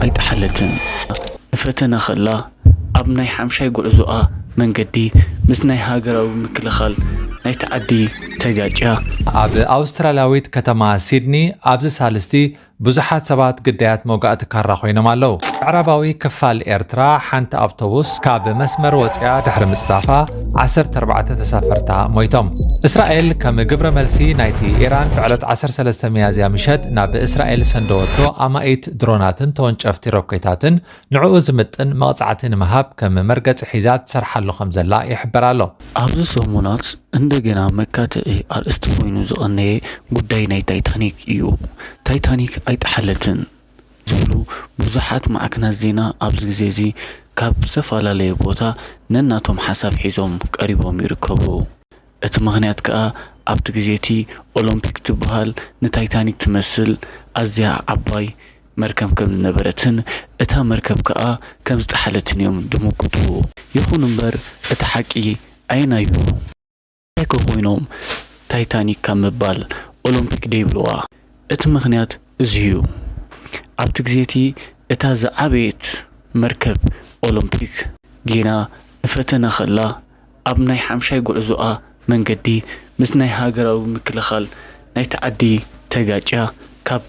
ኣይጠሓለትን። ንፈተና ከላ ኣብ ናይ ሓምሻይ ጉዕዞኣ መንገዲ ምስ ናይ ሃገራዊ ምክልኻል ናይቲ ዓዲ ተጋጭያ። ኣብ ኣውስትራልያዊት ከተማ ሲድኒ ኣብዚ ሳልስቲ ብዙሓት ሰባት ግዳያት መውጋእቲ ካራ ኮይኖም ኣለዉ። ምዕራባዊ ክፋል ኤርትራ ሓንቲ ኣውቶቡስ ካብ መስመር ወፂኣ ድሕሪ ምፅዳፋ ዓሰርተ ኣርባዕተ ተሳፈርታ ሞይቶም። እስራኤል ከም ግብረ መልሲ ናይቲ ኢራን ብዕለት ዓሰርተ ሰለስተ ሚያዝያ ምሸት ናብ እስራኤል ሰንደወቶ ኣማኢት ድሮናትን ተወንጨፍቲ ሮኬታትን ንዕኡ ዝምጥን መቕጻዕቲ ንምሃብ ከም መርገጺ ሒዛ ትሰርሓሉ ከም ዘላ ይሕበር ኣሎ። ኣብዚ ሰሙናት እንደገና መካትዒ ኣርእስቲ ኮይኑ ዝቐነየ ጉዳይ ናይ ታይታኒክ እዩ። ታይታኒክ ኣይጠሓለትን ዝብሉ ብዙሓት ማዕከናት ዜና ኣብዚ ግዜ እዚ ካብ ዝተፈላለየ ቦታ ነናቶም ሓሳብ ሒዞም ቀሪቦም ይርከቡ። እቲ ምኽንያት ከኣ ኣብቲ ግዜ እቲ ኦሎምፒክ ትበሃል ንታይታኒክ ትመስል ኣዝያ ዓባይ መርከብ ከም ዝነበረትን እታ መርከብ ከኣ ከም ዝጠሓለትን እዮም ድምጉቱ። ይኹን እምበር እቲ ሓቂ ኣየናይ እዩ? እንታይ ከ ኮይኖም ታይታኒክ ካብ ምባል ኦሎምፒክ ደይብልዋ? እቲ ምኽንያት እዚ እዩ። ኣብቲ ግዜ እቲ እታ ዝዓበየት መርከብ ኦሎምፒክ ጌና ንፈተና ከላ ኣብ ናይ ሓምሻይ ጉዕዞኣ መንገዲ ምስ ናይ ሃገራዊ ምክልኻል ናይቲ ዓዲ ተጋጭያ ካብ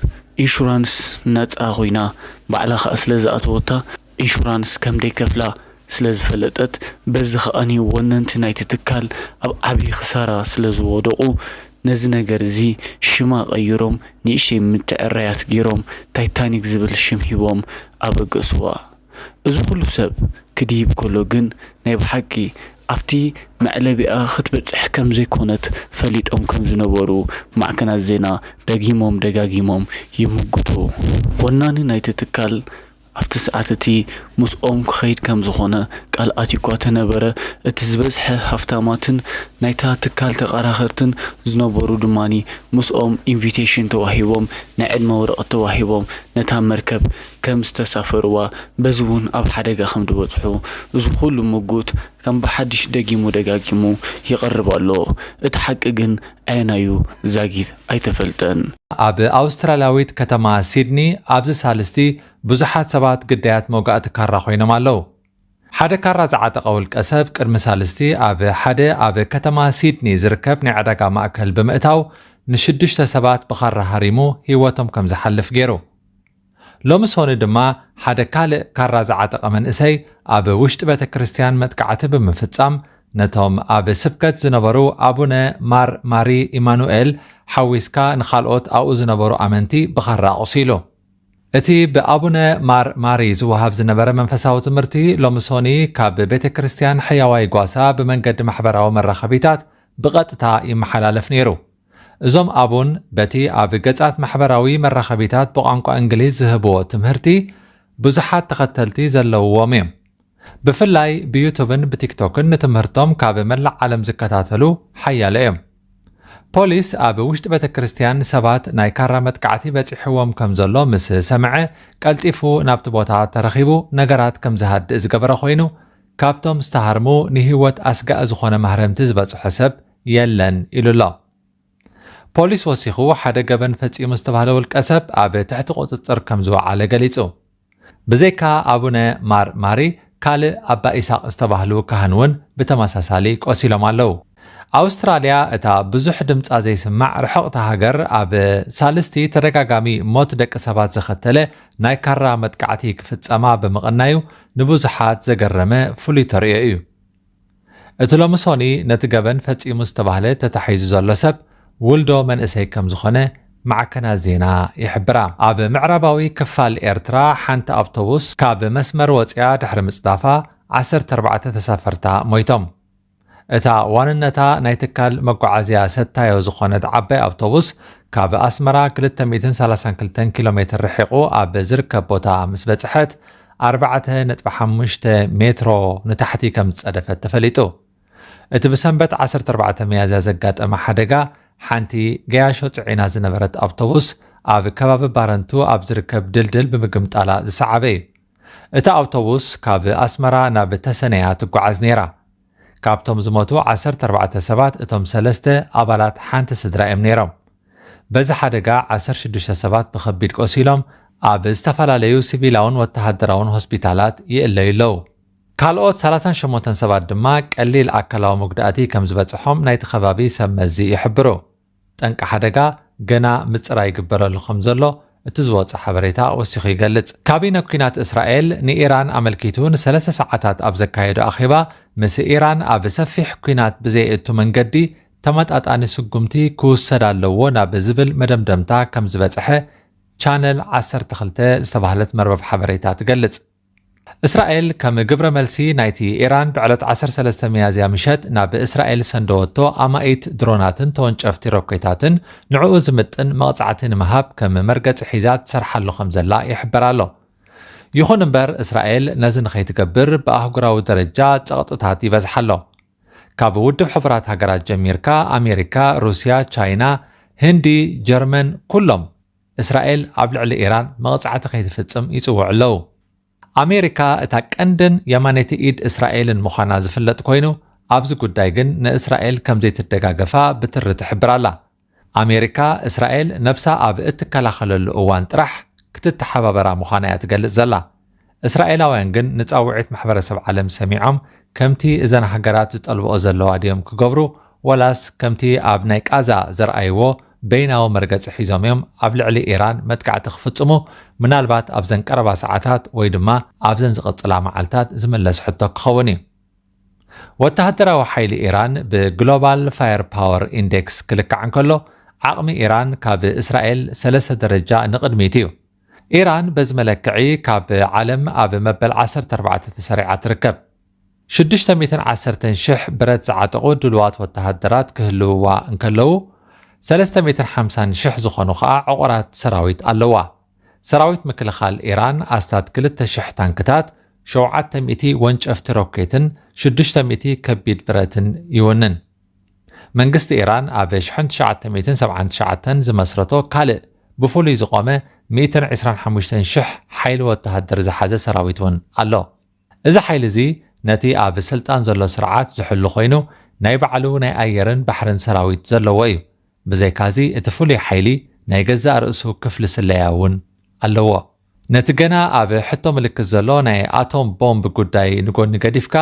ኢንሹራንስ ነጻ ኮይና ባዕላ ከኣ ስለ ዝኣተወታ ኢንሹራንስ ከም ደይከፍላ ስለ ዝፈለጠት በዚ ከኣኒ ወነንቲ ናይቲ ትካል ኣብ ዓብዪ ክሳራ ስለ ዝወደቑ ነዚ ነገር እዚ ሽማ ቀይሮም ንእሽተይ ምትዕርራያት ገይሮም ታይታኒክ ዝብል ሽም ሂቦም ኣበገስዋ። እዚ ኩሉ ሰብ ክድይብ ከሎ ግን ናይ ብሓቂ ኣብቲ መዕለቢኣ ክትበጽሕ ከም ዘይኮነት ፈሊጦም ከም ዝነበሩ ማዕከናት ዜና ደጊሞም ደጋጊሞም ይምጉቱ። ወናኒ ናይቲ ትካል ኣብቲ ሰዓት እቲ ምስኦም ክኸይድ ከም ዝኾነ ቃል ኣትዩኳ ተነበረ። እቲ ዝበዝሐ ሃፍታማትን ናይታ ትካል ተቐራኸርትን ዝነበሩ ድማ ምስኦም ኢንቪቴሽን ተዋሂቦም ናይ ዕድመ ወረቐት ተዋሂቦም ነታ መርከብ ከም ዝተሳፈርዋ በዚ እውን ኣብ ሓደጋ ከም ዝበጽሑ እዚ ኩሉ ምጉት ከም ብሓድሽ ደጊሙ ደጋጊሙ ይቐርብ ኣሎ። እቲ ሓቂ ግን ኣየናዩ ዛጊት ኣይተፈልጠን። ኣብ ኣውስትራልያዊት ከተማ ሲድኒ ኣብዚ ሳልስቲ ብዙሓት ሰባት ግዳያት መውጋእቲ ካራ ኮይኖም ኣለዉ። ሓደ ካራ ዝዓጠቐ ውልቀ ሰብ ቅድሚ ሳልስቲ ኣብ ሓደ ኣብ ከተማ ሲድኒ ዝርከብ ናይ ዕዳጋ ማእከል ብምእታው ንሽዱሽተ ሰባት ብኻራ ሃሪሙ ህይወቶም ከም ዝሓልፍ ገይሩ። ሎሚ ሶኒ ድማ ሓደ ካልእ ካራ ዝዓጠቐ መንእሰይ ኣብ ውሽጢ ቤተ ክርስትያን መጥቃዕቲ ብምፍጻም ነቶም ኣብ ስብከት ዝነበሩ ኣቡነ ማር ማሪ ኢማኑኤል ሓዊስካ ንኻልኦት ኣብኡ ዝነበሩ ኣመንቲ ብኻራ ኣቑሲሉ። እቲ ብኣቡነ ማር ማሪ ዝወሃብ ዝነበረ መንፈሳዊ ትምህርቲ ሎሚ ሶኒ ካብ ቤተ ክርስትያን ሕያዋይ ጓሳ ብመንገዲ ማሕበራዊ መራኸቢታት ብቐጥታ ይመሓላለፍ ነይሩ። እዞም ኣቡን በቲ ኣብ ገጻት ማሕበራዊ መራኸቢታት ብቋንቋ እንግሊዝ ዝህብዎ ትምህርቲ ብዙሓት ተኸተልቲ ዘለውዎም እዮም። ብፍላይ ብዩቱብን ብቲክቶክን ንትምህርቶም ካብ መላእ ዓለም ዝከታተሉ ሓያለ እዮም። ፖሊስ ኣብ ውሽጢ ቤተ ክርስትያን ሰባት ናይ ካራ መጥቃዕቲ በጺሕዎም ከም ዘሎ ምስ ሰምዐ ቀልጢፉ ናብቲ ቦታ ተረኺቡ ነገራት ከም ዝሃድእ ዝገበረ ኮይኑ ካብቶም ዝተሃርሙ ንህይወት ኣስጋኢ ዝኾነ ማህረምቲ ዝበጽሖ ሰብ የለን ኢሉ ኣሎ። ፖሊስ ወሲኹ ሓደ ገበን ፈጺሙ ዝተባህለ ውልቀ ሰብ ኣብ ትሕቲ ቁጽጽር ከም ዝወዓለ ገሊጹ። ብዘይካ ኣቡነ ማር ማሪ ካልእ ኣባ ኢሳቕ ዝተባህሉ ካህን እውን ብተመሳሳሊ ቆሲሎም ኣለዉ። ኣውስትራልያ እታ ብዙሕ ድምጻ ዘይስማዕ ርሕቕቲ ሃገር ኣብ ሳልስቲ ተደጋጋሚ ሞት ደቂ ሰባት ዘኸተለ ናይ ካራ መጥቃዕቲ ክፍጸማ ብምቕናዩ ንብዙሓት ዘገረመ ፍሉይ ተርእዮ እዩ። እቲ ሎሚ ሶኒ ነቲ ገበን ፈጺሙ ዝተባህለ ተታሒዙ ዘሎ ሰብ ውልዶ መንእሰይ ከም ዝኾነ ማዕከናት ዜና ይሕብራ። ኣብ ምዕራባዊ ክፋል ኤርትራ ሓንቲ ኣውቶቡስ ካብ መስመር ወጺኣ ድሕሪ ምጽዳፋ ዓሰርተ ኣርባዕተ ተሳፈርታ ሞይቶም። እታ ዋንነታ ናይ ትካል መጓዓዝያ ሰታዮ ዝኾነት ዓባይ ኣውቶቡስ ካብ ኣስመራ ክልተ ሚእትን ሰላሳን ክልተን ኪሎ ሜትር ርሒቑ ኣብ ዝርከብ ቦታ ምስ በጽሐት ኣርባዕተ ነጥቢ ሓሙሽተ ሜትሮ ንታሕቲ ከም ዝጸደፈት ተፈሊጡ። እቲ ብሰንበት ዓሰርተ ኣርባዕተ ሚያዝያ ዘጋጠመ ሓደጋ ሓንቲ ገያሾ ጽዒና ዝነበረት ኣውቶቡስ ኣብ ከባቢ ባረንቱ ኣብ ዝርከብ ድልድል ብምግምጣላ ዝሰዓበ እዩ። እታ ኣውቶቡስ ካብ ኣስመራ ናብ ተሰነያ ትጓዓዝ ነይራ። ካብቶም ዝሞቱ ዓሰርተ ኣርባዕተ ሰባት እቶም ሰለስተ ኣባላት ሓንቲ ስድራ እዮም ነይሮም። በዚ ሓደጋ ዓሰርተ ሽዱሽተ ሰባት ብኸቢድ ቆሲሎም ኣብ ዝተፈላለዩ ሲቪላውን ወተሃደራውን ሆስፒታላት ይእለዩ ኣለዉ። ካልኦት ሰላሳን ሸሞንተን ሰባት ድማ ቀሊል ኣካላዊ መጉዳእቲ ከም ዝበጽሖም ናይቲ ከባቢ ሰብ መዚ ይሕብሩ። ጠንቂ ሓደጋ ገና ምጽራይ ይግበረሉ ከም ዘሎ እቲ ዝወጸ ሓበሬታ ወሲኹ ይገልጽ። ካቢነ ኲናት እስራኤል ንኢራን ኣመልኪቱ ንሰለስተ ሰዓታት ኣብ ዘካየዶ ኣኼባ፣ ምስ ኢራን ኣብ ሰፊሕ ኲናት ብዘየእቱ መንገዲ ተመጣጣኒ ስጉምቲ ክውሰድ ኣለዎ ናብ ዝብል መደምደምታ ከም ዝበጽሐ ቻነል ዓሰርተ ክልተ ዝተባህለት መርበብ ሓበሬታ ትገልጽ። እስራኤል ከም ግብረ መልሲ ናይቲ ኢራን ብዕለት ዓሰርተ ሰለስተ ሚያዝያ ምሸት ናብ እስራኤል ሰንደወቶ ኣማኢት ድሮናትን ተወንጨፍቲ ሮኬታትን ንዕኡ ዝምጥን መቕጻዕቲ ንምሃብ ከም መርገጺ ሒዛ ትሰርሓሉ ከም ዘላ ይሕበር ኣሎ። ይኹን እምበር እስራኤል ነዚ ንኸይትገብር ብኣህጉራዊ ደረጃ ጸቕጥታት ይበዝሓ ኣሎ። ካብ ውድብ ሕቡራት ሃገራት ጀሚርካ ኣሜሪካ፣ ሩስያ፣ ቻይና፣ ህንዲ፣ ጀርመን ኩሎም እስራኤል ኣብ ልዕሊ ኢራን መቕጻዕቲ ከይትፍጽም ይጽውዑ ኣለዉ። ኣሜሪካ እታ ቀንድን የማነይቲ ኢድ እስራኤልን ምዃና ዝፍለጥ ኮይኑ፣ ኣብዚ ጉዳይ ግን ንእስራኤል ከም ዘይትደጋገፋ ብትሪ ትሕብር ኣላ። ኣሜሪካ እስራኤል ነብሳ ኣብ እትከላኸለሉ እዋን ጥራሕ ክትተሓባበራ ምዃና እያ ትገልጽ ዘላ። እስራኤላውያን ግን ንጻውዒት ማሕበረሰብ ዓለም ሰሚዖም ከምቲ እዘን ሃገራት ዝጠልብኦ ዘለዋ ድዮም ክገብሩ፣ ወላስ ከምቲ ኣብ ናይ ቃዛ ዘርኣይዎ በይናዊ መርገጺ ሒዞም እዮም ኣብ ልዕሊ ኢራን መጥቃዕቲ ክፍጽሙ፣ ምናልባት ኣብዘን ቀረባ ሰዓታት ወይ ድማ ኣብዘን ዝቕጽላ መዓልታት ዝምለስ ሕቶ ክኸውን እዩ። ወተሃደራዊ ሓይሊ ኢራን ብግሎባል ፋየር ፓወር ኢንዴክስ ክልካዕ እንከሎ፣ ዓቕሚ ኢራን ካብ እስራኤል ሰለስተ ደረጃ ንቕድሚት እዩ። ኢራን በዚ መለክዒ ካብ ዓለም ኣብ መበል ዓሰርተ ኣርባዕተ ተሰሪዓ ትርከብ። ሽዱሽተ ሚእትን ዓሰርተን ሽሕ ብረት ዝዓጠቑ ድሉዋት ወተሃደራት ክህልውዋ እንከለዉ፣ ሰለስተ ሚእትን ሓምሳን ሽሕ ዝኾኑ ኸኣ ዕቑራት ሰራዊት ኣለዋ። ሰራዊት ምክልኻል ኢራን ኣስታት ክልተ ሽሕ ታንክታት፣ ሸውዓተ ሚእቲ ወንጨፍቲ ሮኬትን ሽዱሽተ ሚእቲ ከቢድ ብረትን ይውንን። መንግስቲ ኢራን ኣብ ሽሕን ትሽዓተ ሚእትን ሰብዓን ትሽዓተን ዝመስረቶ ካልእ ብፍሉይ ዝቖመ ሚእትን ዕስራን ሓሙሽተን ሽሕ ሓይሊ ወተሃደር ዝሓዘ ሰራዊት እውን ኣሎ። እዚ ሓይሊ እዚ ነቲ ኣብ ስልጣን ዘሎ ስርዓት ዝሕሉ ኮይኑ፣ ናይ ባዕሉ ናይ ኣየርን ባሕርን ሰራዊት ዘለዎ እዩ። ብዘይካዚ እቲ ፍሉይ ሓይሊ ናይ ገዛእ ርእሱ ክፍሊ ስለያ እውን ኣለዎ። ነቲ ገና ኣብ ሕቶ ምልክት ዘሎ ናይ ኣቶም ቦምብ ጉዳይ ንጎኒ ገዲፍካ፣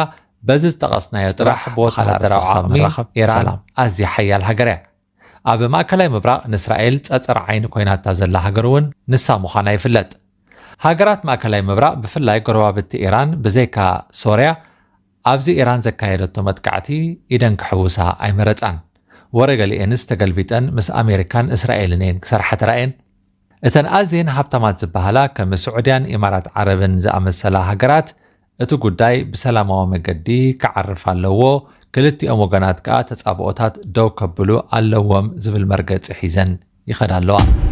በዚ ዝጠቐስናዮ ጽባሕ ጥራሕ ብወተሃደራዊ ብኻልእ ርእሲ ዓቕሚ ንራኸብ። ኢራን ሰላም። ኣዝያ ሓያል ሃገር እያ። ኣብ ማእከላይ ምብራቕ ንእስራኤል ጸጸር ዓይኒ ኮይናታ ዘላ ሃገር እውን ንሳ ምዃና ይፍለጥ። ሃገራት ማእከላይ ምብራቕ ብፍላይ ጎረባብቲ ኢራን ብዘይካ ሶርያ ኣብዚ ኢራን ዘካየደቶ መጥቃዕቲ ኢደን ክሕውሳ ኣይመረጻን። ወረ ገሊኤንስ ተገልቢጠን ምስ ኣሜሪካን እስራኤልን እየን ክሰርሓ ተራእየን። እተን ኣዝየን ሃብታማት ዝበሃላ ከም ስዑድያን ኢማራት ዓረብን ዝኣመሰላ ሃገራት እቲ ጉዳይ ብሰላማዊ መገዲ ክዓርፍ ኣለዎ፣ ክልቲኦም ወገናት ከኣ ተጻብኦታት ደው ከብሉ ኣለዎም ዝብል መርገጺ ሒዘን ይኸዳ ኣለዋ።